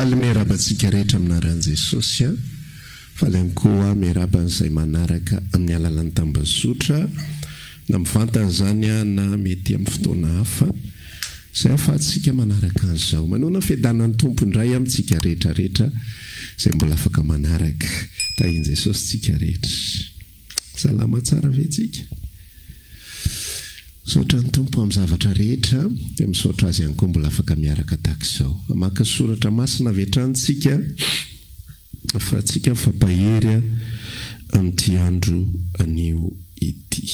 Faly miarahaba antsika rehetra amin'ny anaran'i Jesosy a! Faly ihany koa aho miarahaba an'izay manaraka amin'ny alalan'ny tambazotra na mivantana izany na mety amin'ny fotoana hafa izay ahafahantsika manaraka an'izao. Manoana ny fiadanan'ny Tompo indray amintsika rehetra rehetra izay mbola afaka manaraka. Tahin'i Jesosy tsika rehetra. Salama tsara ve tsika? Misaotra ny Tompo amin'ny zavatra rehetra dia misaotra Azy ihany koa mbola afaka miaraka tahaka izao. Maka soratra masina avy hatrany tsika fa tsika mifampahery amin'ity andro anio ity.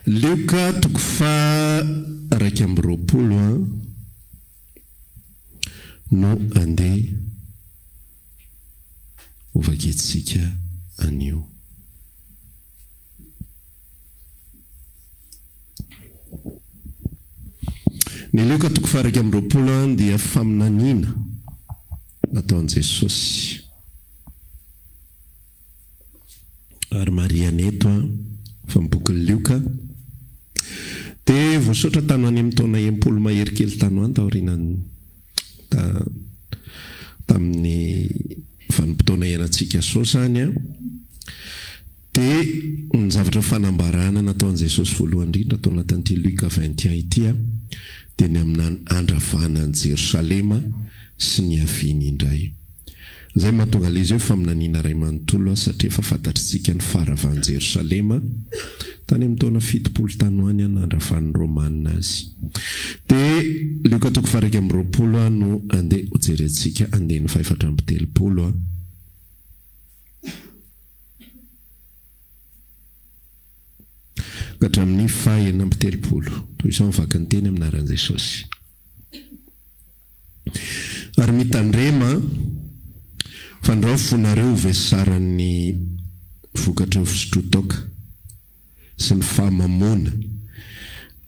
Lioka toko faha 21 no andeha hovakintsika anio. Ny Lioka toko faha 21 dia faminaniana nataon'i Jesosy. Ary marihana eto fa ny bokin'i Lioka dia voasotra tany ho any amin'ny taona 60 mahery kely tany ho any taorianan'ny ta tamin'ny vanim-potoana iainantsika izao izany an, dia ny zavatra fanambarana nataon'i Jesosy voalohany indrindra tao anatin'ity Luc 21 ity an, dia ny amin'ny handravana an'i Jerosalema sy ny hiaviany indray. Izay no mahatonga ilay izy hoe faminaniana iray manontolo satria efa fantatritsika ny faharavan'i Jerosalema tany amin'ny taona 70 tany ho any nandravan'ny Romana azy. Dia Lioka toko faha 21 no andeha hojerentsika andininy faha 34. Ka hatramin'ny faha 36. Toy izao ny vakin'ny teny amin'ny anaran'i Jesosy. Ary mitandrema, fandrao fonareo ho vesaran'ny vokatry ny fisotroan-toaka, sy ny fahamamoana,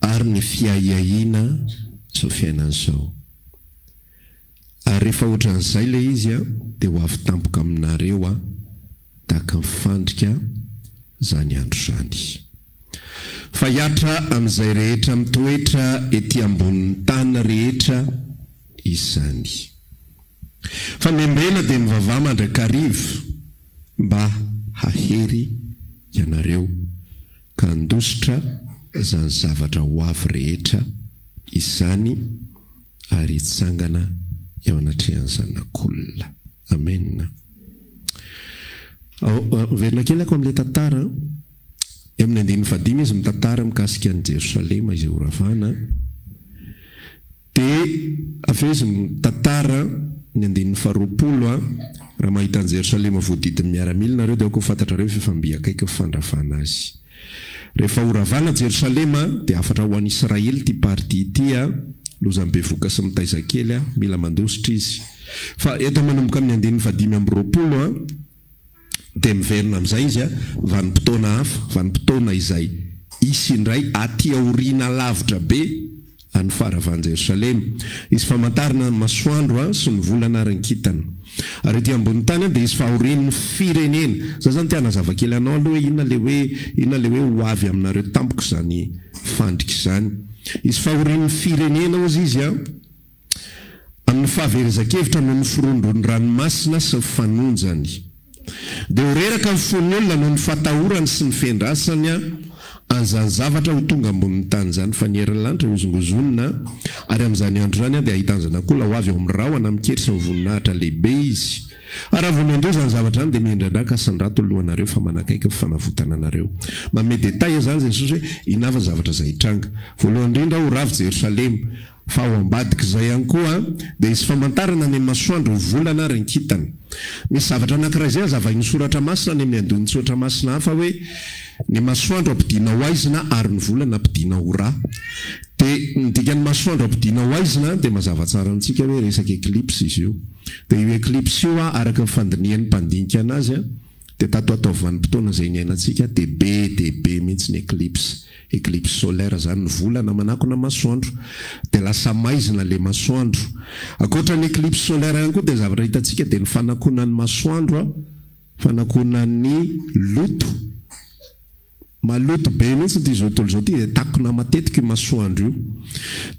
ary ny fiahiahiana izao fiainana izao. Ary rehefa ohatran'izay ilay izy dia ho avy tampoka aminareo aho tahaka ny fandrika izany andro izany. Fa hihatra amin'izay rehetra mitoetra ety ambonin'ny tany rehetra izany. Fa miambena dia mivavaha mandrakariva mba hahery ianareo ka handositra izany zavatra ho avy rehetra izany ary hitsangana eo anatrehan'ny Zanak'olona. Amena. Miverina kely ako amin'ilay tantara. Eo amin'ny andininy fahadimy izy mitantara mikasika an'i Jerosalema izay horavana. Dia avy eo izy mitantara ny andininy faharoapolo, Raha mahita an'i Jerosalema voadidin'ny miaramila nareo dia aoka ho fantatrareo fa efa mby akaiky ny fandravana azy. Rehefa horavana Jerosalema dia hafatra ho an'Israely ity partie ity a, lozan'ny bevohoka sy mitaiza kely a, mila mandositra izy. Fa eto manomboka amin'ny andininy fahadimy amby roapolo a, dia miverina amin'izay izy a, vanim-potoana hafa, vanim-potoana izay hisy indray aty aoriana lavitra be an'ny faharavan'i Jerosalema. Hisy famantarana ny masoandro sy ny volana ary ny kintana. Ary ety ambonin'ny tany dia hisy fahorian'ny firenena. Za zany te hanazava kely anao aloha hoe inona ilay hoe inona ilay hoe ho avy aminareo tampoka izany fandrika izany. Hisy fahorian'ny firenena hozy izy an, amin'ny fahaverezan-kevitra noho ny firondron'ny ranomasina sy ny fanonjany. Dia ho reraka ny fon'ny olona noho ny fatahorany sy ny fiandrasany an'izany zavatra ho tonga ambonin'ny tany izany, fa ny herin'ny lanitra hozongozonina, ary amin'izany andro izany dia hahita ny Zanak'olona ho avy ao amin'ny rahona amin-kery sy ny voninahitra lehibe izy. Ary raha vao miandoha izany zavatra izany, dia miandrandrà ka sandrato ny lohanareo, fa manakaiky ny fanavotana anareo. Manome détail izany Jesosy hoe inona avy ny zavatra izay hitranga. Voalohany indrindra, ho ravo Jerosalema. Fa ao ambadik'izay ihany koa dia hisy famantarana ny masoandro, ny volana ary ny kintana. Misy zavatra anankiray izay hazavain'ny Soratra Masina any amin'ny andinin-tsoratra masina hafa hoe, Ny masoandro ampidiana ho haizina ary ny volana ampidiana ho ra. Dia ny dikan'ny masoandro ampidiana ho haizina dia mazava tsara amintsika hoe resaka eclipse izy io. Dia io eclipse io araka ny fandinihan'ny mpandinika anazy dia tato ato vanim-potoana izay niainantsika dia be dia be mihitsy ny eclipse. Eclipse solaire zany, ny volana manakona masoandro dia lasa maizina le masoandro. Ankoatra ny eclipse solaire ihany koa dia zavatra hitantsika dia ny fanakonan'ny masoandro, fanakonan'ny loto. Maloto be mihitsy ity izao tontolo izao ity dia takona matetika io masoandro io.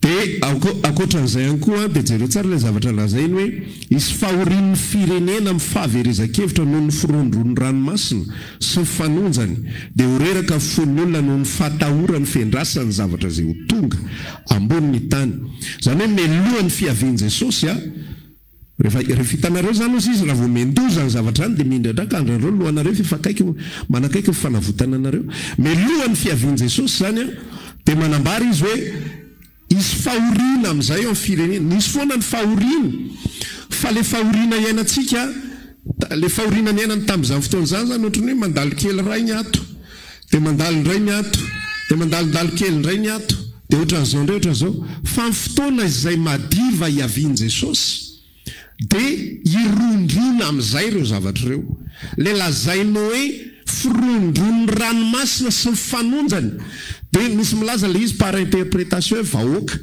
Dia ankoatran'izay ihany koa dia jereo tsara ilay zavatra lazainy hoe hisy fahorian'ny firenena amin'ny fahaverezan-kevitra noho ny firohondrohon'ny ranomasina sy ny fanonjany dia ho reraka ny fon'ny olona noho ny fahatahorany fiandrasany ny zavatra izay ho tonga ambonin'ny tany. Izany hoe melohan'ny fiavian'i Jesosy a! Rehefa rehefa hitanareo izany hozy izy raha vao mendoza izany zavatra izany dia mihindradraka andrandrao ny lohanareo fa efa akaiky manakaiky ny fanavotana anareo. Melohan'ny fiavian'i Jesosy izany an, dia manambara izy hoe hisy fahoriana amin'izay eo amin'ny firenena. Nisy foana ny fahoriana fa ilay fahoriana iainantsika, ilay fahoriana niainany tamin'izany fotoana izany izany ohatran'ny hoe mandalo kely iray ny ato. Dia mandalo indray ny ato, dia mandalondalo kely indray ny ato, dia ohatran'izao indray ohatran'izao. Fa ny fotoana izay madiva hiavian'i Jesosy, dia hirondrona amin'izay ireo zavatra ireo. Ilay lazainy hoe firondron'ny ranomasina sy ny fanonjany, dia misy milaza ilay izy par interprétation hoe vahoaka.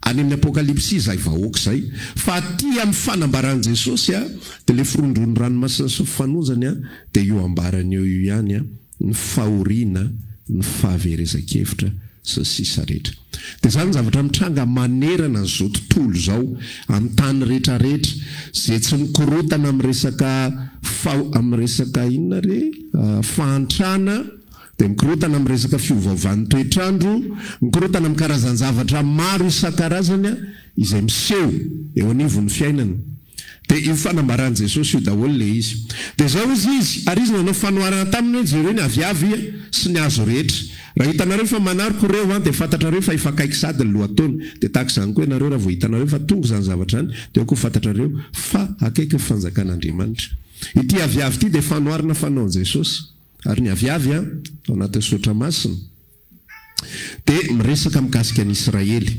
Any amin'ny Apokalypsy izay vahoaka izay. Fa aty amin'ny fanambaran'i Jesosy dia ilay firondron'ny ranomasina sy ny fanonjany dia io ambarany eo io ihany, ny fahoriana, ny fahaverezan-kevitra, sy ny sisa rehetra. Dia izany ny zavatra mitranga manerana an'izao tontolo izao, amin'ny tany rehetra rehetra, izay tsy mikorontana amin'ny resaka faho, amin'ny resaka inona re? fahantrana, Dia mikorontana amin'ny resaka fiovaovan'ny toetr'andro, mikorontana amin'ny karazan-javatra maro isan-karazany izay miseho eo anivon'ny fiainana. Dia io fanambaran'i Jesosy io daholo ilay izy. Dia izao hozy izy, ary izy nanao fanoharana taminy hoe, Jereo ny aviavy sy ny hazo rehetra. Raha hitanareo fa manaroko ireo, dia fantatrareo fa efa akaiky sady ny lohataona. Dia tahaka izany koa ianareo, raha vao hitanareo fa tonga izany zavatra izany, dia aoka ho fantatrareo fa akaiky ny fanjakan'Andriamanitra. Ity aviavy ity dia fanoharana fanaon'i Jesosy. Ary ny aviavy an, ao anatin'ny Soratra Masina, dia miresaka mikasika an'i Israely.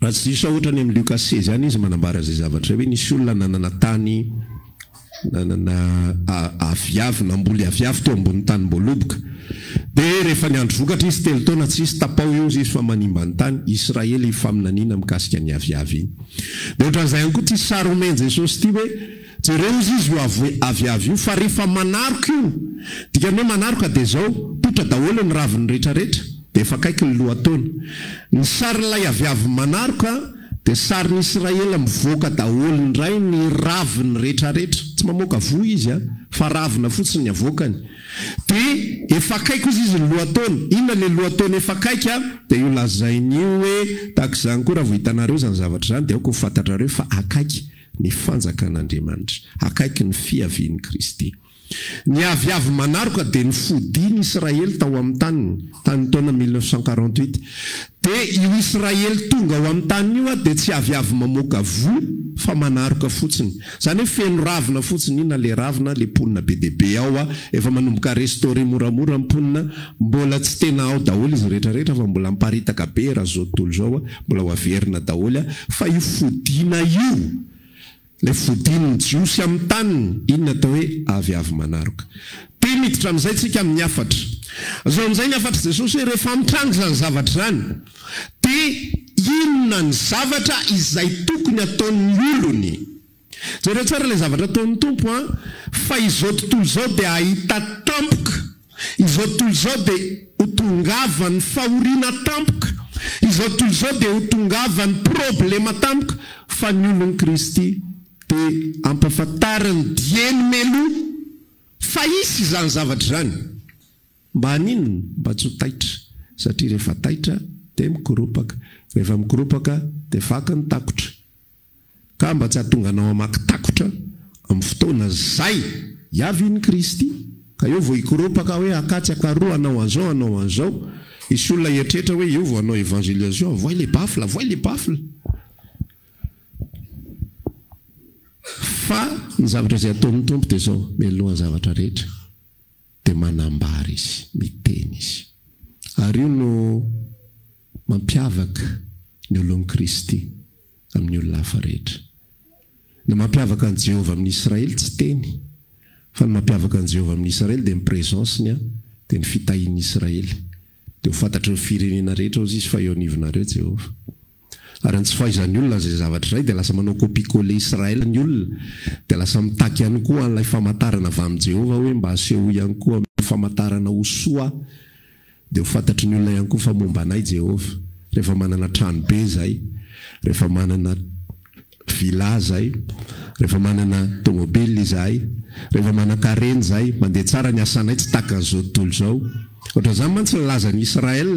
Raha tsy diso aho, ohatra any amin'ny Lioka 16 any izy manambara izay zavatra izay hoe nisy olona nanana tany, nanana aviavy, namboly aviavy teo ambonin'ny tanim-boaloboka. Dia rehefa niandry vokatra izy telo taona, tsy hisy tapao io izy fa manimba ny tany. Israely io faminaniana mikasika ny aviavy iny. Dia ohatran'izay ihany koa ity sary omen'i Jesosy ity hoe, Jereo ozy izy io aviavy io fa rehefa manaroka io, dikany hoe manaroka dia zao, poitra daholo ny raviny retraretra dia efa akaiky ny lohataona. Ny sarin'ilay aviavy manaroka dia sarin'i Israela mivoaka daholo indray ny raviny retraretra, tsy mamoaka voa izy an, fa ravina fotsiny ny avoakany. Dia efa akaiky ozy izy ny lohataona, inona ilay lohataona efa akaiky an, dia io lazainy io hoe tahak'izany koa raha vao hitanareo izany zavatra izany dia aoka ho fantatrareo fa akaiky ny fanjakan'Andriamanitra, akaiky ny fiavian'i Kristy. Ny aviavy manaroka dia ny fodian'i Israely tao amin'ny taniny, tamin'ny taona 1948. Dia io Israely tonga ao amin'ny taniny io dia tsy aviavy mamoaka voa fa manaroka fotsiny. Izany hoe feno ravina fotsiny, inona ilay ravina, ilay mponina be dia be ao, efa manomboka restaurer moramora ny mponina, mbola tsy tena ao daholo izy rehetra rehetra fa mbola miparitaka be eran'izao tontolo izao. Mbola ho averina daholo fa io fodiana io, ilay fodian'ny Jiosy amin'ny taniny, iny no atao hoe aviavy manaroka. Dia miditra amin'izay tsika amin'ny hafatra. Izao amin'izay ny hafatr'i Jesosy hoe rehefa mitranga izany zavatra izany, dia inona ny zavatra izay tokony hataon'ny olony? Jereo tsara ilay zavatra ataon'ny Tompo an! Fa izao tontolo izao dia hahita tampoka, izao tontolo izao dia ho tongavan'ny fahoriana tampoka, izao tontolo izao dia ho tongavan'ny problema tampoka, fa ny olon'i Kristy dia ampahafantariny dieny meloa fa hisy izany zavatra izany. Mba haninona? Mba tsy ho taitra, satria rehefa taitra dia mikoropaka, rehefa mikoropaka dia vaky ny takotra. Ka mba tsy hahatonga anao hamaky takotra amin'ny fotoana izay hiavian'i Kristy, ka eo vao hikoropaka hoe akatsy akaroa hanao an'izao hanao an'izao, hisy olona hieritreritra hoe eo vao hanao evangelisation, avoay le baffle, avoay le baffle. Fa ny zavatra izay ataon'ny Tompo dia izao, mialohan'ny zavatra rehetra dia manambara Izy, miteny Izy. Ary io no mampiavaka ny olon'i Kristy amin'ny olona hafa rehetra. Ny mampiavaka an'i Jehovah amin'ny Israely tsy teny, fa ny mampiavaka an'i Jehovah amin'ny Israely dia ny présence-ny dia ny fitahian'ny Israely. Dia ho fantatry ny firenena rehetra hozy izy fa eo anivonareo Jehovah. Ary ny tsy fahaizan'ny olona an'izay zavatra izay dia lasa manao copie-coller Israël ny olona, dia lasa mitaky ihany koa an'ilay famantarana avy amin'i Jehovah hoe mba asehoy ihany koa amin'ny famantarana ho soa dia ho fantatry ny olona ihany koa fa momba anay Jehovah. Rehefa manana trano be izahay, rehefa manana villa izahay, rehefa manana tomobile izahay, rehefa manan-karena izahay, mandeha tsara ny asanay tsy tahaka an'izao tontolo izao. Ohatran'izany mantsy ny lazan'i Israël,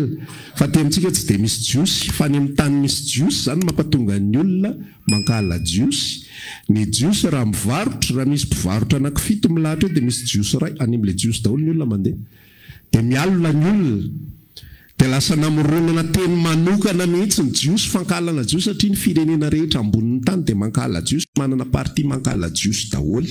fa aty amintsika tsy dia misy jiosy, fa any amin'ny tany misy jiosy izany no mampatonga ny olona mankahala jiosy. Ny jiosy raha mivarotra, raha misy mpivarotra anankifito milahatra eo dia misy jiosy iray, any amin'ilay jiosy daholo ny olona mandeha. Dia mialona ny olona. Dia lasa namoronana teny manokana mihitsy ny jiosy, fankahalana jiosy satria ny firenena rehetra ambonin'ny tany dia mankahala jiosy, manana parti mankahala jiosy daholo.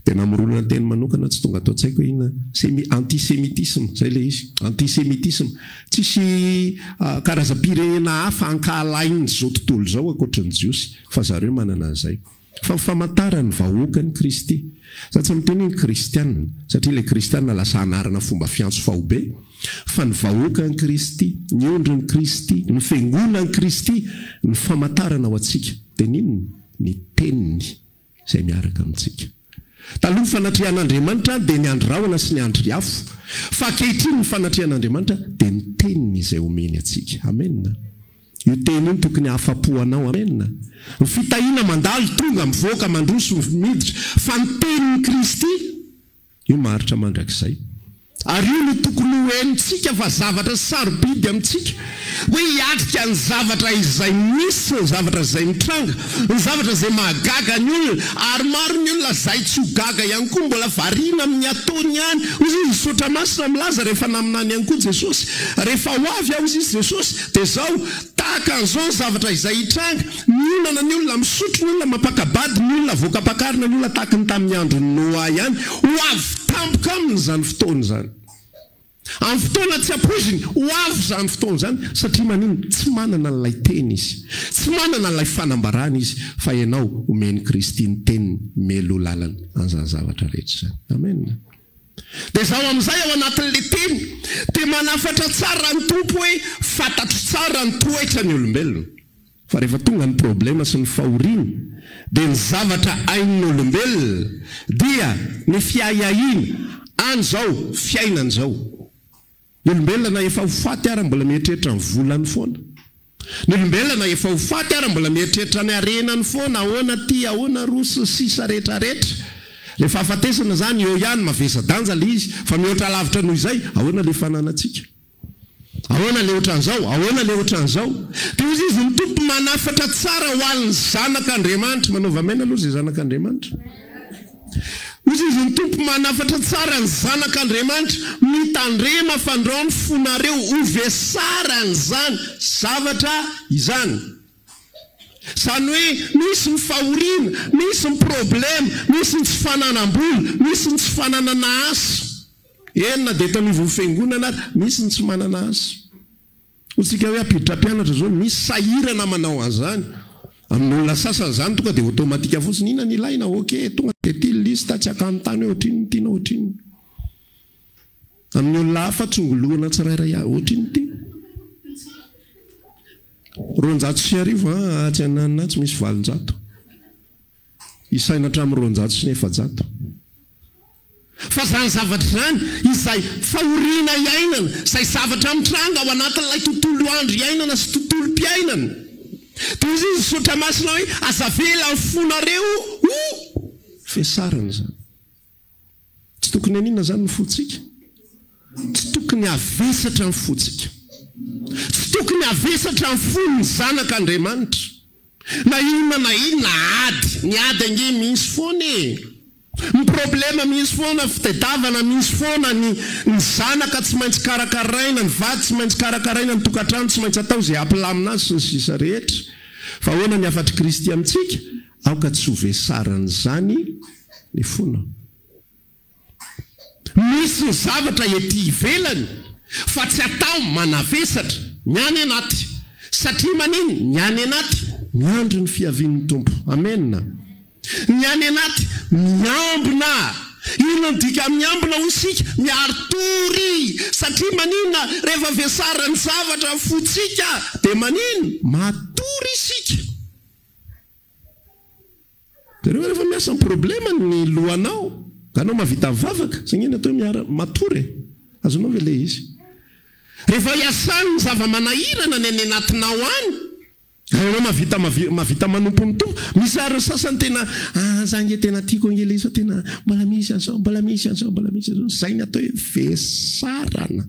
Dia namoronana teny manokana tsy tonga ato an-tsaiko hoe inona, semi, antisemitisme, izay ilay izy, antisemitisme. Tsisy karazam-pirenena hafa ankahalain'izao tontolo izao ankoatry ny jiosy, fa zareo manana an'izay. Fa ny famantaran'ny vahoakan'i Kristy. Za tsy miteny hoe ny kristiana, satria ilay kristiana lasa anarana fomba fiantso faobe, fa ny vahoakan'i Kristy, ny ondrin'i Kristy, ny fiangonan'i Kristy, ny famantarana ho antsika dia ny inona? Ny teniny izay miaraka amintsika. Taloha ny fanatrehan'Andriamanitra dia ny andry rahona sy ny andry afo, fa ankehitriny ny fanatrehan'Andriamanitra dia ny teniny izay omeny antsika. Amena. Io teny io no tokony hahafapo anao. Amen. Ny fitahiana mandalo, tonga, mivoaka, mandroso, miditra, fa ny tenin'i Kristy, io maharitra mandrakizay. Ary io no tokony ho henontsika fa zavatra sarobidy amintsika, hoe hiatrika ny zavatra izay misy, ny zavatra izay mitranga, ny zavatra izay mahagaga ny olona, ary maro ny olona izay tsy ho gaga ihany koa, mbola variana amin'ny ataony ihany. Hoy izy, ny Soratra Masina milaza rehefa naminany ihany koa Jesosy, rehefa ho avy aho, hoy izy Jesosy, Dia izao, tahaka an'izao ny zavatra izay hitranga, mihinana ny olona, misotro ny olona, mampaka-bady ny olona, avoakam-pakarina ny olona tahaka ny tamin'ny andron'i Noa ihany. Ho avy tampoka aminy izany fotoana izany. Amin'ny fotoana tsy ampoiziny, ho avy izany fotoana izany, satria maninona? Tsy manana an'ilay Teny izy. Tsy manana an'ilay fanambarana izy, fa ianao, omen'i Kristy ny Teniny, mialoha lalana an'izany zavatra rehetra izany. Amena. Dia izaho amin'izay ao anatin'ilay teny dia manafatra tsara ny Tompo hoe fantatro tsara ny toetra ny olombelona. Fa rehefa tonga ny problema sy ny fahoriana dia ny zavatra hain'ny olombelona dia ny fiahiahiana an'izao fiainana izao. Ny olombelona na efa ho faty ara mbola mieritreritra ny volany foana. Ny olombelona na efa ho faty ara mbola mieritreritra ny harenany foana, ahoana ty, ahoana roa sy ny sisa rehetra rehetra. Le fahafatesana zany eo ihany, mavesa-danja le izy, fa mihoatra lavitra noho izay, ahoana le fananantsika? Ahoana le otran'izao? Ahoana le otran'izao? Dia hoy izy, ny Tompo manafatra tsara ho an'ny zanak'Andriamanitra. Manaova amen aloha izay zanak'Andriamanitra. Hoy izy, Ny Tompo manafatra tsara ny zanak'Andriamanitra, mitandrema fandrao ny fonareo ho vesaran'izany zavatra izany. Izany hoe misy ny fahoriana, misy ny problema, misy ny tsy fananam-bola, misy ny tsy fananana asa. Eny na dia eto anivon'ny fiangonana ary misy ny tsy manana asa. Hoy tsika hoe hampiditra mpianatra zao, misy sahirana manao an'izany. Amin'ny olona sasany izany tonga dia automatique fotsiny, inona ny ilaina, ok, tonga dia ity ny liste, tsy hakany tany hoe ohatrinona ny tiana, ohatrinona. Amin'ny olona hafa tsongolohana tsirairay avy, ohatrinona ity? 1200 an, atsy ananona atsy misy 800. Isaina hatramin'ny 402. Fa izany zavatra izany, izay fahoriana iainana, izay zavatra mitranga ao anatin'ilay tontolo andro iainana sy tontolom-piainana. Dia hoy izy ny Soratra Masina hoe, Aza avela ny fonareo ho fesarana izany. Tsy tokony haninona izany ny fontsika? Tsy tokony havesatra ny fontsika. Tsy tokony havesatra ny fon'ny zanak'Andriamanitra. Na inona na inona ady, ny ady ange misy foana e! Ny problema misy foana, fitedavana misy foana, ny ny zanaka tsy maintsy karakaraina, ny vady tsy maintsy karakaraina, ny tokantrano tsy maintsy atao izay hampilamina azy sy ny sisa rehetra. Fa ahoana ny hafatr'i Kristy amintsika? Aoka tsy ho vesaran'izany ny fonao. Misy ny zavatra ety ivelany fa tsy atao manavesatra ny any anaty. Satria maninn? Ny any anaty miandry ny fiavian'ny Tompo. Amena. Ny any anaty miambina. Inona no dika miambina hoy isika? Miari-tory. Satria maninona? Rehefa vesaran'ny zavatra ny fontsika dia maninn? Matory. matory isika. Jereo rehefa miasa ny problema ny lohanao, anao mahavita mivavaka, zay nge ny atao hoe miara matory e. Azonao ve le izy? Rehefa iasan'ny zava-manahirana ny any anatinao any, Raha ianao mahavita mahavita manompo ny Tompo, misy ary ny sasany tena ah za nge tena tiako ange le izy fa tena mbola misy an'izao, mbola misy an'izao, mbola misy an'izao, zay ny atao hoe vesarana.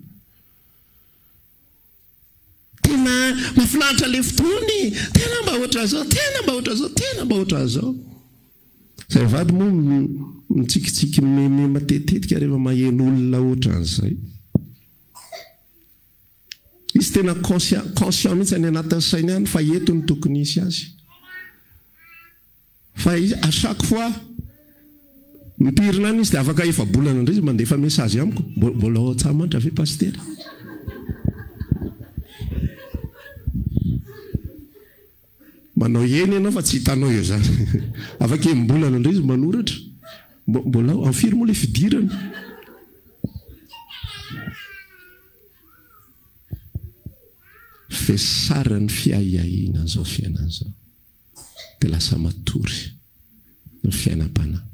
Tena mahafinaritra le fotoana e, tena mba ohatran'izao, tena mba ohatran'izao, tena mba ohatran'izao. Zay vady moa mitsikitsiky meme matetitetika rehefa maheno olona ohatran'izay. Izy tena conscient conscient mihitsy any anatin'ny sainy any fa eto no tokony hisy azy. Fa izy à chaque fois mipirina any izy dia afaka efa-bolana indray izy mandefa message amiko, mbola ao Antsahamanitra ve Pasitera? Manao eny ianao fa tsy hitanao eo izany. Afaka enim-bolana indray izy manoratra. Mbola ao, amin'ny firy moa ilay fidirana? Vesaran'ny fiahiahiana an'izao fiainana izao dia lasa matory ny fiainam-panahy.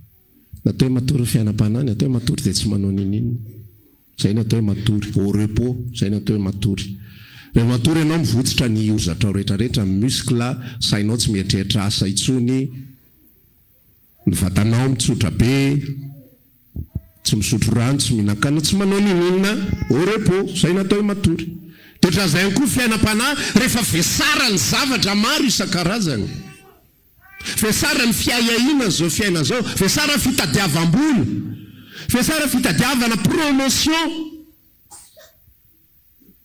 Ny atao hoe matory ny fiainam-panahy, ny atao hoe matory dia tsy manao n'inon'inona. Izay ny atao hoe matory, au repos, izay ny atao hoe matory. Rehefa matory ianao mivotsitra ny hozatrao rehetrarehetra, ny muscle, sainao tsy mieritreritra asa intsony, Ny vatanao mitsotra be, tsy misotro rano, tsy mihinan-kanina, tsy manao n'inon'inona, au repos, izay no atao hoe matory. Dia ohatran'izay ihany koa fiainam-panahy rehefa vesaran'ny zavatra maro isan-karazany. Vesaran'ny fiahiahiana izao fiainana izao, vesaran'ny fitadiavam-bola, vesaran'ny fitadiavana promotion.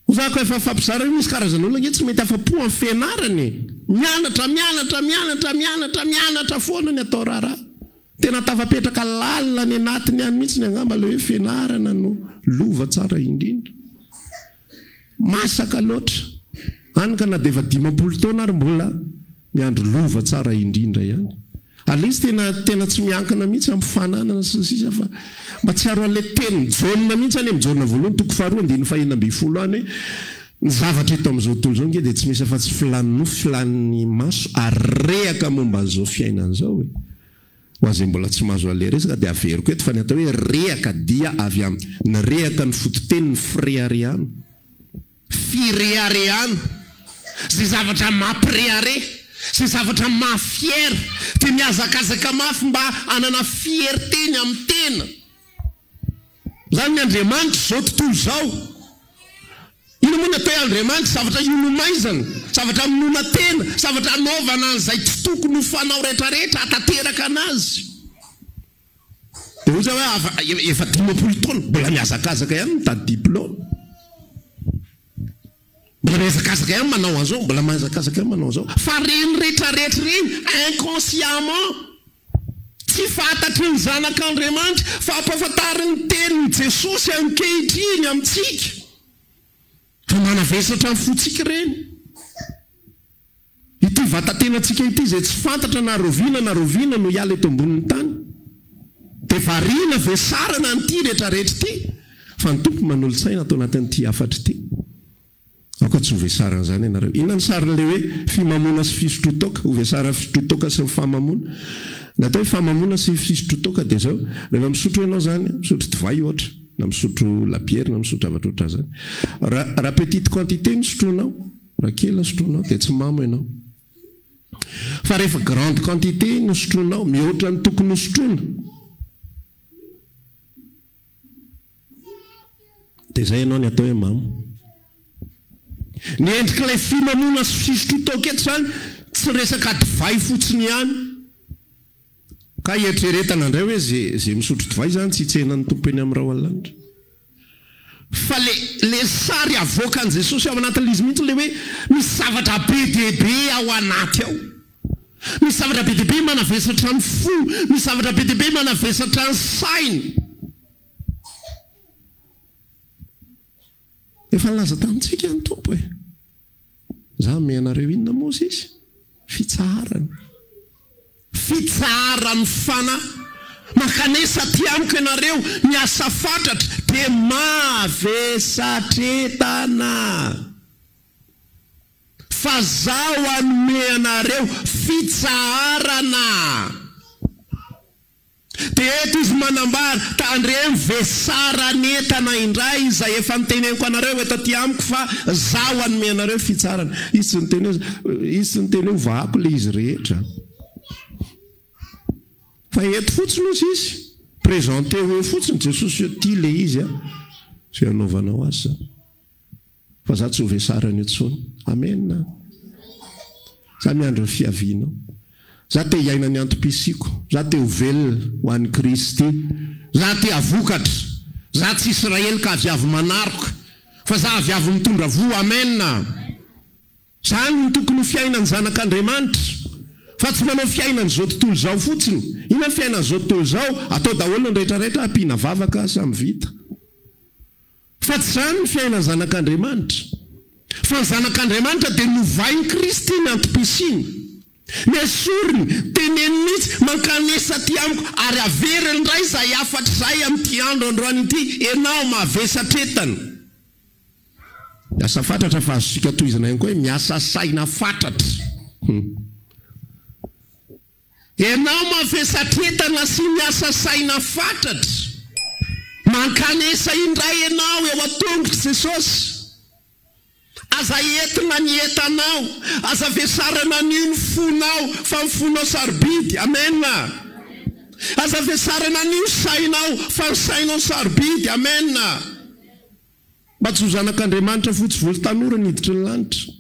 Ozako efa mifampizara io misy karazan'olona ange tsy mety afa-po amin'ny fianarana e! Mianatra, mianatra, mianatra, mianatra, mianatra foana ny atao raharaha. Tena tafapetraka lalina any anatiny any mihitsy angamba ilay hoe fianarana no lova tsara indrindra. Masaka loatra. Hany ka na dia efa 50 taona ary mbola miandry lova tsara indrindra ihany. Ary ilay izy tena tena tsy miankina mihitsy amin'ny fananana sy ny sisa fa mba tsiaro an'ilay tenin'i Jaona mihitsy any amin'ny Jaona voalohany toko faharoa andininy fahenina ambin'ny folo any hoe ny zavatra eto amin'izao tontolo izao ange dia tsy misy afa-tsy filan'ny nofo, filan'ny maso ary rehaka momba an'izao fiainana izao e. Ho an'izay mbola tsy mahazo an'ilay resaka dia averiko eto fa ny atao hoe rehaka dia avy amin'ny rehaka ny fototeny ny fireharehana. Fireharehana, izay zavatra mampirehareha, izay zavatra maha fier, dia mihazakazaka mafy mba hanana fierté ny amin'ny tena. Izany ny Andriamanitra izao tontolo izao. Inona moa ny atao hoe Andriamanitra? Zavatra ionomaizana, zavatra amonoana tena, zavatra anaovana an'izay tsy tokony ho fanao rehetrarehetra hahatanteraka anazy. Dia hoy za hoe afa efa 50 taona mbola mihazakazaka ihany mitady diplôme. Mbola mihazakazaka ihany manao an'izao, mbola mihazakazaka ihany manao an'izao. Fa reny retraretra ireny inconsciemment tsy fantatry ny zanak'Andriamanitra fa ampahafantarin'ny tenin'i Jesosy ankehitriny amintsika fa manavesatra ny fontsika ireny. Ity vatatenantsika ity izay tsy fantatra na raoviana na raoviana no hiala eto ambonin'ny tany. Dia variana vesarana an'ity retraretra ity fa ny Tompo manolo-tsaina ato anatin'ity hafatra ity. Aoka tsy ho vesaran'izany ianareo. Inona ny sarin'ilay hoe fimamoana sy fisotroan-toaka? Ho vesaran'ny fisotroan-toaka sy ny famamoana. Ny atao hoe famamoana sy fisotroan-toaka dia izao, rehefa misotro ianao izany, misotro divay ohatra, na misotro labiera, na misotro zavatra ohatran'izany. Raha raha petite quantité no sotroinao, Raha kely ny sotroinao dia tsy mamo ianao. Fa rehefa grande quantité no sotroinao, mihoatra ny tokony ho sotroina, dia izay ianao ny atao hoe mamo. Ny endrik'ilay fimamoana sy fisotroan-toaka eto izany tsy resaka divay fotsiny ihany. Ka hieritreretana indray hoe ze ze misotro divay izany tsy hitsena ny Tompo eny amin'ny rahona lanitra. Fa le le sary avoakan'i Jesosy ao anatin'ilay izy mihitsy le hoe misy zavatra be dia be ao anaty ao. Misy zavatra be dia be manavesatra ny fo, misy zavatra be dia be manavesatra ny saina. Efa nilaza tamintsika ny Tompo e. Za hanome anareo inona moa hozy izy? Fitsaharana. Fitsaharan'ny fanahy. Mankanesa aty amiko ianareo miasa fatratra dia mavesatretana. Fa Zaho hanome anareo fitsaharana. Dia eto izy manambara, Tandremo vesaran'entana indray izay efa noteneniko anareo eto aty amiko fa Zaho hanome anareo fitsaharana. Izy tsy niteny hoe, izy tsy niteny hoe hovahako ilay izy rehetra. Fa eto fotsiny hozy izy, présenter eo fotsiny Jesosy hoe ity ilay izy an, izay hanaovanao azy izany. Fa za tsy ho vesarana intsony. Amen. Za miandry ny fiavianao. Za te hiaina ny antom-pisiako. Za te ho velona ho an'i Kristy. Za te havokatra. Za tsy Israely ka aviavy manaroka. Fa za aviavy mitondra voa. Amen. Zany no tokony ho fiainan'ny zanak'Andriamanitra. Fa tsy manao fiainan'izao tontolo izao fotsiny. Inona ny fiainan'izao tontolo izao? Atao daholo ny rehetrarehetra, ampiana vavaka, samy vita. Fa tsy izany ny fiainan'ny zanak'Andriamanitra. Fa ny zanak'Andriamanitra dia novain'i Kristy ny antom-pisiany. Nesoriny, teneno mihitsy, mankanesa aty amiko, ary averiny indray izay hafatra izay amin'ity andro androany ity, ianao mavesatretana. Miasa fatratra fa azontsika tohizana ihany koa hoe miasa saina fatratra. Hum. Ianao mavesatretana sy miasa saina fatratra. Mankanesa indray ianao eo an-tongotr'i Jesosy. Aza entina ny entanao, aza vesarana an'io ny fonao fa ny fonao sarobidy. Amen. Aza vesarana an'io ny sainao fa ny sainao sarobidy. Amen. Mba tsy ho zanak'Andriamanitra fotsy volo tanora ny hiditry ny lanitra.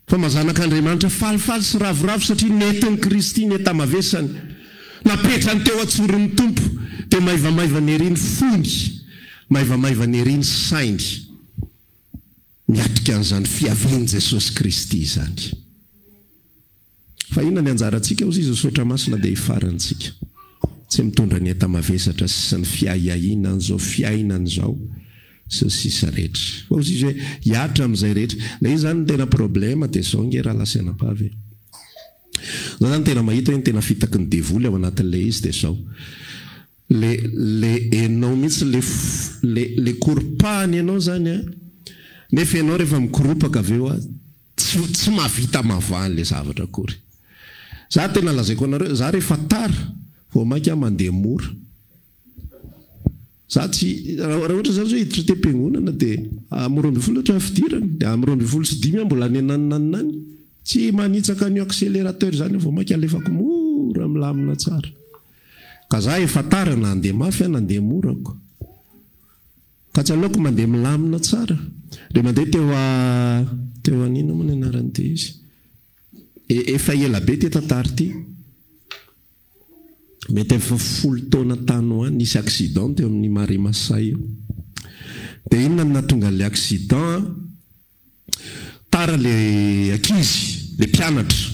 Fa mba zanak'Andriamanitra falifaly sy ravoravo satria nentin'i Kristy ny enta-mavesany. Napetrany teo an-tsoron'ny Tompo, dia maivamaivana ery ny fony, maivamaivana ery ny sainy miatrika an'izany fiavian'i Jesosy Kristy izany. Fa inona ny anjarantsika hozy izy Soratra Masina dia hifarantsika. Tsy mitondra ny enta-mavesatra sy ny fiahiahiana an'izao fiainana izao sy ny sisa rehetra. Fa hozy izy hoe hihatra amin'izay rehetra. Ilay izy izany ny tena problema dia izao ange rahalahy sy anabavy e. Za zany tena mahita hoe ny tena fitaky ny devoly ao anatin'ilay izy dia izao. Le le enao mihitsy le le le koropahana ianao izany an, nefa ianao rehefa mikoropaka avy eo an, Tsy tsy mahavita mavaha an'ilay zavatra akory. Za tena lazaiko anareo, za rehefa tara vao mainka aho mandeha mora. Za tsy, raha ohatra zany zao hiditra aty am-piangonana dia amin'ny 12 ohatra ny fidirana, dia amin'ny 5:12 aho mbola any ananonanona any. Tsy manitsaka an'io accélérateur izany aho vao mainka alefako mora milamina tsara. Ka za efa tara na handeha mafy aho na handeha mora ko. Ka tsy aleoko mandeha milamina tsara. Le mandeha teo a teo an'inona moa ny anaran'ity izy? E efa ela be ity tantara ity. Mety efa folo taona tany ho any, nisy accident teo amin'ny Marais Masay io. Dia inona no nahatonga an'ilay accident? Tara le ankizy, le mpianatra.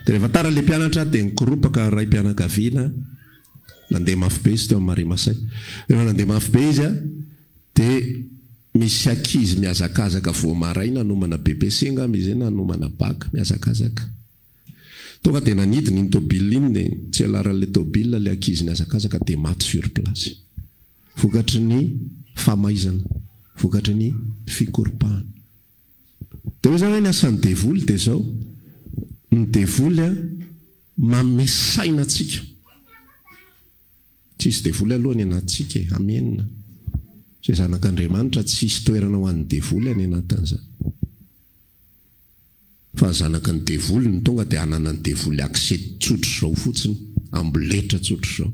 Dia rehefa tara le mpianatra dia nikoropaka raim-pianakaviana, nandeha mafy be izy teo amin'ny Marais Masay. Rehefa nandeha mafy be izy dia misy ankizy mihazakazaka vao maraina hanomana BEPC angamba izy iny na hanomana Bac, mihazakazaka. Tonga dia nanidina iny tôbila iny dia tsy elaran'ilay tôbila ilay ankizy nihazakazaka dia maty sur place. Vokatry ny famaizana, vokatry ny fikoropahana. Dia hoy izany hoe ny asan'ny devoly dia izao, ny devoly an, manome saina antsika. Tsisy devoly aloha any anatintsika e, amena. Izay zanak'Andriamanitra tsisy toerana ho an'ny devoly any anatin'izany. Fa ny zanaky ny devoly no tonga dia ananan'ny devoly accès tsotr'izao fotsiny, amboletra tsotr'izao.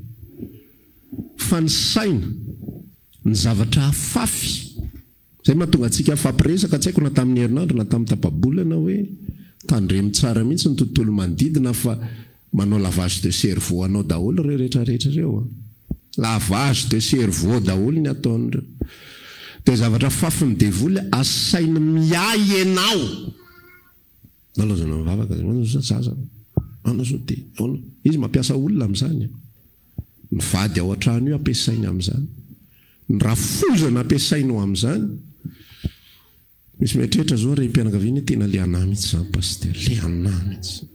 Fa ny saina, ny zavatra afafy, izay mahatonga antsika hifampiresaka, tsy haiko na tamin'ny herinandro na tamin'ny tapa-bolana hoe tandremo tsara mihitsy ny tontolo manodidina fa manao lavage de cerveau anao daholo ireo rehetra rehetra ireo an. Lavage de cerveau daholo ny ataon'ireo. Dia zavatra afafin'ny devoly asainy miahy enao. Nalaozana mivavaka zay, manao zao zaza, manao zao dia ahoana? Izy mampiasa olona amin'izany. Ny vady ao an-trano io ampiasainy amin'izany. Ny rafozana ampiasainy ho amin'izany. Misy mieritreritra zao renim-pianakaviana hoe tena le anah mihitsy zany Pasitera, le anah mihitsy.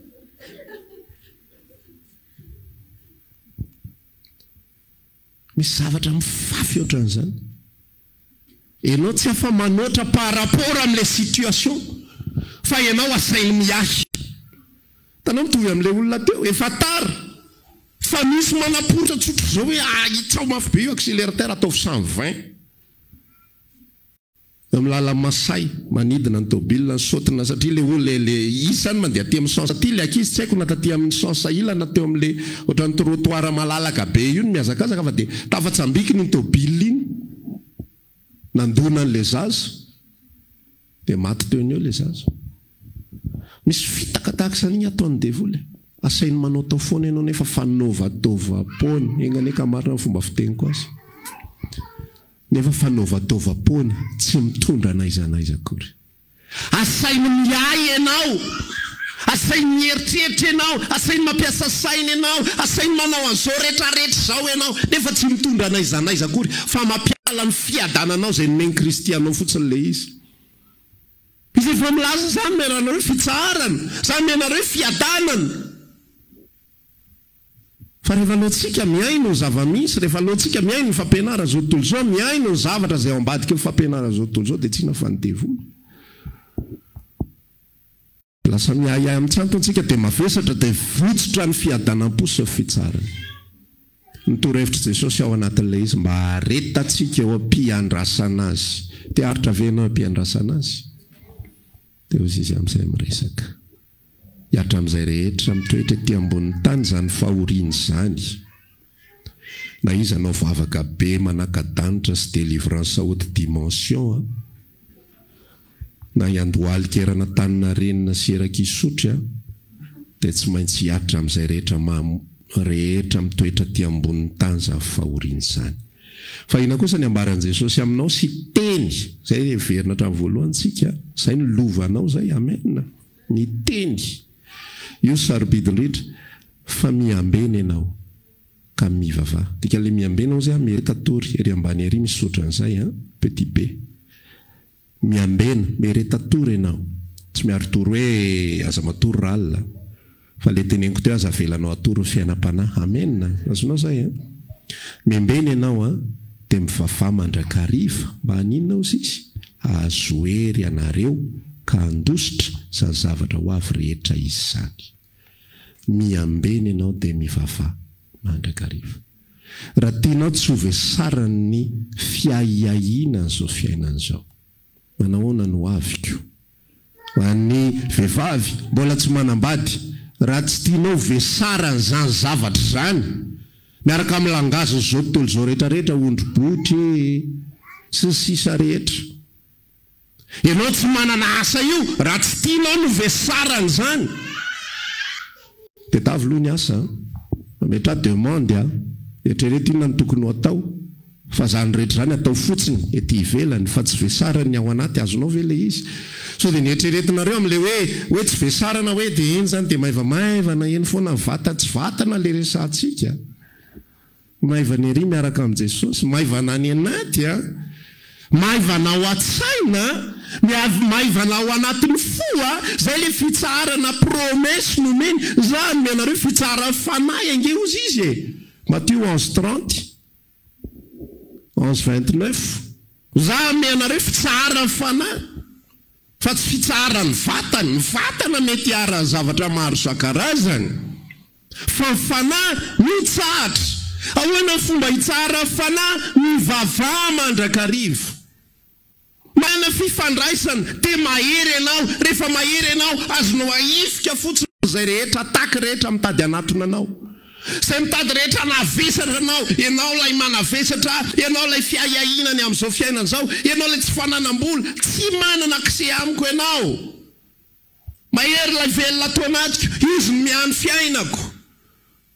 Misy zavatra mifafy ohatran'izany. Enao tsy afa-manoatra par rapport amin'ilay situation fa ianao asainy miahy. Hitanao mitovy amin'ilay olona teo, efa tara fa misy manaporitra tsotra izao hoe ahitsao mafy be io accélérateur ataovy 120. Eo amin'ny lalan'i Masay, manidina ny tôbila, ny saotina satria ilay olona ilay izy izany mandeha aty amin'ny sens aty, ilay ankizy tsy haiko na taty amin'ny sens ila na teo amin'ilay ohatran'ny trottoir malalaka be io no mihazakazaka fa dia tafatsambikina iny tôbila iny. Nandona an'ilay zaza dia maty teo no eo ilay zaza. Misy fitaka tahaka izany iny ataon'ny devoly e. Asainy manaotao foana ianao nefa fanaovataovam-poana. Enga anie ka marina ny fomba fiteniko azy. Nefa fanaovataovam-poana tsy mitondra n'aiza n'aiza akory. Asainy miahy ianao, asainy mieritreritra ianao, asainy mampiasa saina ianao, asainy manao an'izao rehetrarehetra izao ianao, nefa tsy mitondra n'aiza n'aiza akory, fa mampiala ny fiadananao izay nomen'i Kristy anao fotsiny ilay izy. Izy efa milaza izany, mianareo hoe fitsaharana, izany mianareo hoe fiadanana. Fa rehefa aleontsika mihaino ny zava-misy, rehefa aleontsika mihaino ny fampianaran'izao tontolo izao, mihaino ny zavatra izay ao ambadiky ny fampianaran'izao tontolo izao, dia tsy inona fa ny devoly. Lasa miahiahy amin'ny tsy antony isika, dia mavesatra, dia votsotra ny fiadanam-po sy ny fitsaharana. Ny torohevitr'i Jesosy ao anatin'ilay izy mba haharetantsika eo am-piandrasana Azy. Te haharitra ve ianao eo am-piandrasana Azy? Dia hoy izy amin'izay miresaka. Hihatra amin'izay rehetra mitoetra ety ambonin'ny tany izany fahoriana izany. Na iza hanao vavaka be manaka-danitra sy délivrance haute dimension an! Na hiandohalika eran'Antaninarenina sy erak'Isotry an! Dia tsy maintsy hihatra amin'izay rehetra rehetra mitoetra aty ambonin'ny tany izany fahoriana izany. Fa inona kosa ny ambaran'i Jesosy aminao sy teny, izay heverina hatramin'ny voalohany tsika, izay no lovanao izay, amen, ny teny, io sarobidy indrindra, fa miambena ianao ka mivavaha, dikan'ilay miambena hozy aho, miareta tory, ery ambany ery misy ohatran'izay an, petit b. Miambena, miareta tory ianao. Tsy miari-tory hoe aza matory ralina. Fa le teneniko teo aza avelanao hatory ny fiainam-panahy. Amen! Azonao zay an? Miambena ianao an, dia mivavaha mandrakariva mba haninona hozy izy? Hahazo hery ianareo ka handositra izany zavatra ho avy rehetra izany. Miambena ianao dia mivavaha mandrakariva. Raha tianao tsy ho vesaran'ny fiahiahiana an'izao fiainana izao. Manahoana ny ho aviko? Ho an'ny vehivavy mbola tsy manambady, raha tsy tianao ho vesaran'izany zavatra izany, miaraka amin'ny langazin'izao tontolo izao rehetra rehetra, ondry botry e, sy ny sisa rehetra. Ianao tsy manana asa io raha tsy tianao no vesarana izany. Tedavo aloha ny asa a! Mametraha demande a! Eritrereto inona no tokony ho atao fa izany rehetra izany atao fotsiny ety ivelany fa tsy vesarany ny ao anaty, azonao ve ilay izy? Sao dia ny eritreretinareo amin'ilay hoe hoe tsy vesarana hoe dia eny izany dia maivamaivana eny foana ny vatana, tsy vatana ilay resahantsika. Maivana ery miaraka amin'i Jesosy, maivana any anaty a, maivana ao an-tsaina a, maivana ao anatin'ny fo a, zay le fitsaharana promesse nomeny, za hanome anareo fitsaharan'ny fanahy ange ozy izy e, Matio onze trente, onze vingt neuf, za hanome anareo fitsaharan'ny fanahy fa tsy fitsaharan'ny vatana, ny vatana mety hiharan'ny zavatra maro isan-karazany. Fa ny fanahy mitsahatra. Ahoana ny fomba hitsaharan'ny fanahy? Mivavaha mandrakariva. Manana fifandraisana, dia mahery ianao. Rehefa mahery ianao, azonao ahifika fotsiny izay rehetra attaque rehetra mitady hanatona anao. Izay mitady rehetra hanavesatra anao. Ianao ilay manavesatra, ianao ilay fiahiahiana ny amin'izao fiainana izao, ianao ilay tsy fananam-bola. Tsy manana accès amiko ianao. Mahery ilay velona ato anatiko, Izy no miahy ny fiainako.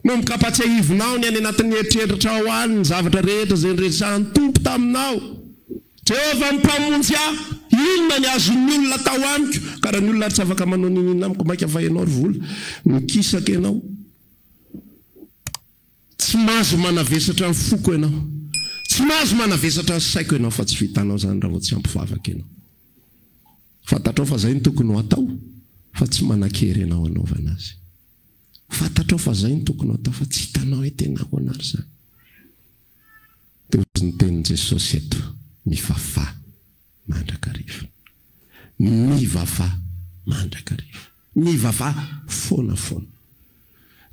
Manomboka ampatsiahivinao ny any anatin'ny eritreritrao any ny zavatra rehetra izay niresahan'ny Tompo taminao. Jehovah no Mpamonjy ahy, inona ny azon'ny olona atao amiko? Ka raha ny olona ary tsy afaka manao n'inon'inona amiko, mainka fa ianao ry vola, mikisaka ianao. Tsy mahazo manavesatra ny foko ianao, tsy mahazo manavesatra ny saiko ianao, fa tsy vitanao izany raha vao tsy ampy vavaka ianao. Fantatrao fa zay no tokony ho atao fa tsy manankery anao hanaovana azy. Fantatrao fa zay no tokony ho atao fa tsy hitanao hoe tena ahoana ary izany. Dia hozy ny tenin'i Jesosy eto, mivavaha. mandrakariva. Mivavaha mandrakariva. Mivavaha foana foana.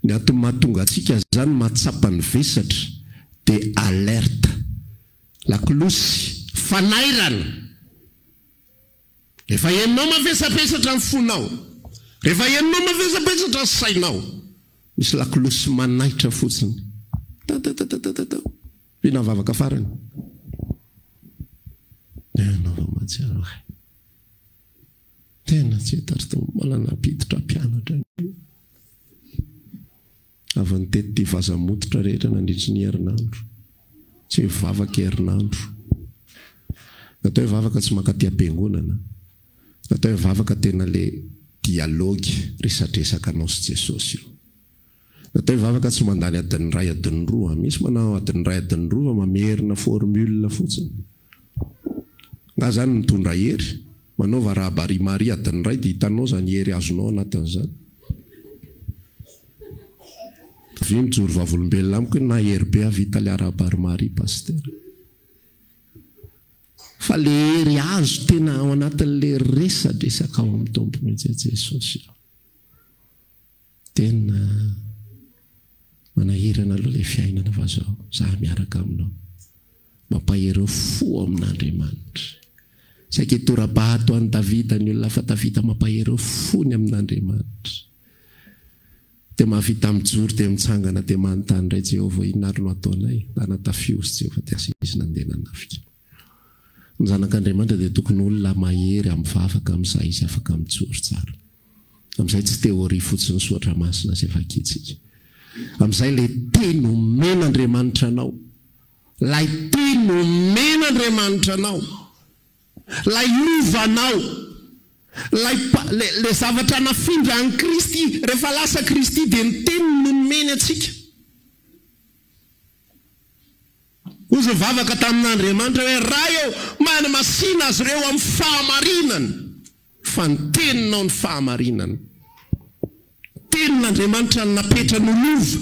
Ny antony mahatonga antsika izany mahatsapa ny vesatra dia alerte, lakolosy, fanairana. Rehefa henonao mavesabesatra ny fonao, rehefa henonao mavesabesatra ny sainao, misy lakolosy manaitra fotsiny. Tatatatata. Inona ny vavaka farany? Ianao vao mahatsiaro ahy. Tena tsy hita ry Tompo, mbola nampiditra mpianatra an'io. Avy nitety ity vaza-mototra rehetra nandritry ny herinandro. Tsy hoe vavaka herinandro. Ny atao hoe vavaka tsy mankaty am-piangonana. Ny atao hoe vavaka tena le dialogue, resadresaka anao sy Jesosy io. Ny atao hoe vavaka tsy mandany adiny iray adiny roa. Misy manao adiny iray adiny roa fa mamerina formule fotsiny. Nga zany mitondra hery? Manaova rahabari Maria adiny iray dia hitanao izany hery azonao anatin'izany. Avia mijoro vavolombelona amiko hoe nahery be aho vita le arahabary Maria Pasitera. Fa le hery azo tena ao anatin'le resadresaka ao amin'ny Tompo mihitsy Jesosy io. Tena manahirana aloha ilay fiainana fa zao za miaraka aminao. Mampahery fo amin'Andriamanitra. Saika hitora-bato an'i Davida ny olona fa Davida mampahery fony amin'Andriamanitra. Dia mahavita mijoro dia mitsangana dia manontany indray Jehovah inona ary no ataonay? Nanatafio izy Jehovah dia asa izy nandeha nanafika. Ny zanak'Andriamanitra dia tokony olona mahery amin'ny vavaka amin'izay izy afaka mijoro tsara. Amin'izay tsy théorie fotsiny soratra masina izay vakintsika. Amin'izay ilay teny omen'Andriamanitra anao, ilay teny omen'Andriamanitra anao, ilay lovanao, ilay ilay zavatra nafindra an'i Kristy, rehefa lasa Kristy dia ny teniny no nomeny antsika. Hoy izy nivavaka tamin'Andriamanitra hoe, Ray ô, manamasina azy ireo amin'ny fahamarinana, fa ny teninao ny fahamarinana. Tenin'Andriamanitra no napetrany ho lova,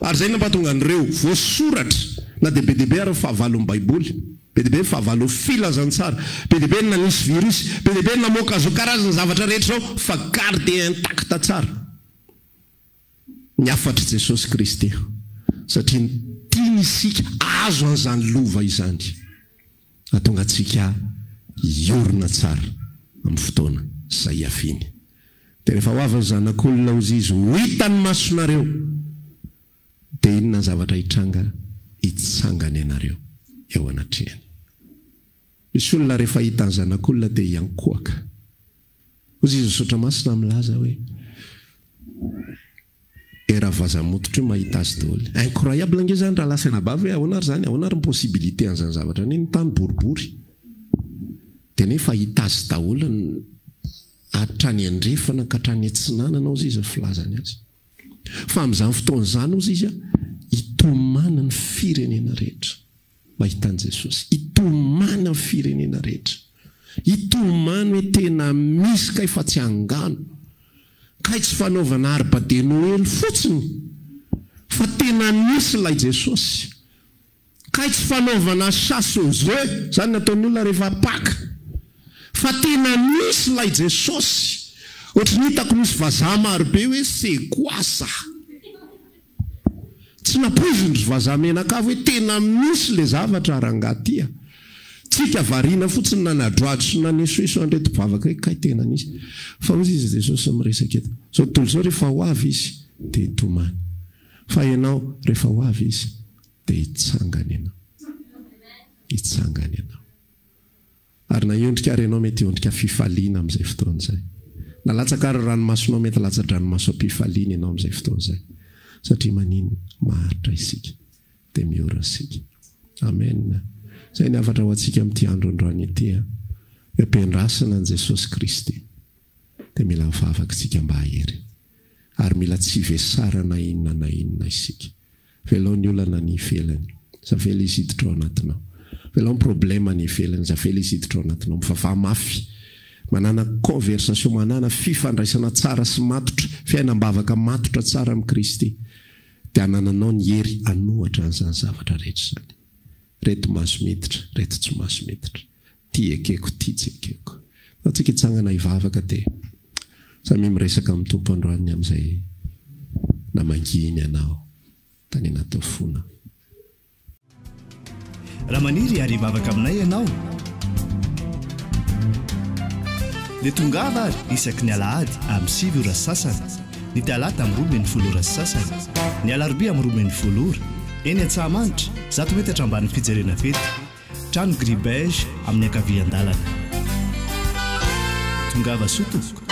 ary izay no nampahatonga an'ireo voasoratra, na dia be dia be ary ny fahavalon'ny Baiboly, be dia be ny fahavalon'ny filazantsara, be dia be ny nanisy virus, be dia be ny namoaka izao karazana zavatra rehetra izao, fa garder intact tsara. Ny hafatr'i Jesosy Kristy, satria tiany isika hahazo an'izany lova izany, hahatonga antsika hiorina tsara amin'ny fotoana izay hiaviany. Dia rehefa ho avy ny Zanak'olona, hozy Izy, ho hitan'ny masonareo, dia inona ny zavatra hitranga? Hitsangana ianareo eo anatrehany. Misy olona rehefa hita ny Zanak'olona dia hiankohoka. Hoy izy ny Soratra Masina milaza hoe, Era vaza mototra io mahita azy daholo. Incroyable ange izany rahalahy sy anabavy hoe ahoana ary izany, ahoana ary ny possibilité an'izany zavatra izany, ny tany boribory. Dia nefa hahita azy daholo ny hatrany andrefana ka hatrany atsinanana hozy izy ny filazany azy. Fa amin'izany fotoana izany hozy izy hitomany ny firenena rehetra. Mahita an'i Jesosy. Hitomany amin'ny firenena rehetra. Hitomany hoe tena misy kay fa tsy angano. Kay tsy fanaovana arbre de Noely fotsiny fa tena nisy ilay Jesosy. Kay tsy fanaovana chasse aux oeufs, izany ny ataon'ny olona rehefa Paka. Fa tena nisy ilay Jesosy. Ohatry ny hitako misy vazaha marobe hoe c'est quoi ça? Tsy nampoizin-dry vazaha mianakavy hoe tena misy le zavatra rangaha ty a! Tsika variana fotsiny nanadroadro sy nanesoeso an'ireto mpivavaka hoe kay tena nisy. Fa hozy izy Jesosy miresaka eto. Zao tontolo zao rehefa ho avy izy dia hitomany. Fa ianao rehefa ho avy izy dia hitsangana ianao. Hitsangana ianao. Ary na hiondrika ary ianao mety hiondrika fifaliana amin'izay fotoana izay. Na latsaka ary ny ranomasonao mety latsa-dranomaso am-pifaliana ianao amin'izay fotoana izay. Satria maninona? Maharitra isika. Dia miorina isika. Amen. Izay ny hafatra ho antsika amin'ity andro androany ity an. Eo am-piandrasana an'i Jesosy Kristy. Dia mila mivavaka isika mba hahery. Ary mila tsy hivesarana inona na inona isika. Avelao ny olana any ivelany, aza avela izy hiditra ao anatinao. Avelao ny problème any ivelany, aza avela izy hiditra ao anatinao. Mivavaha mafy. Manàna conversation, manàna fifandraisana tsara sy matotra, fiainam-bavaka matotra tsara amin'i Kristy, dia hanananao ny hery hanohatra an'izany zavatra rehetra izany. Reto maso miditra, reto tsy maso miditra. Ty ekeko, ty tsy ekeko. Fa tsika hitsangana hivavaka dia samia miresaka amin'ny Tompo androany ny amin'izay namangiany anao tany anatin'ny fonao. Raha maniry ary hivavaka aminay ianao dia tongava ary isaky ny alahady amin'ny 9 ora sy sasany, ny talata amin'ny 12 ora sy sasany, ny alarobia amin'ny 12 ora, eny Antsahamanitra, 100 metatra ambanin'ny fijerena fety. Trano gris beige amin'ny ankavian-dalana. Tongava soa tompoko.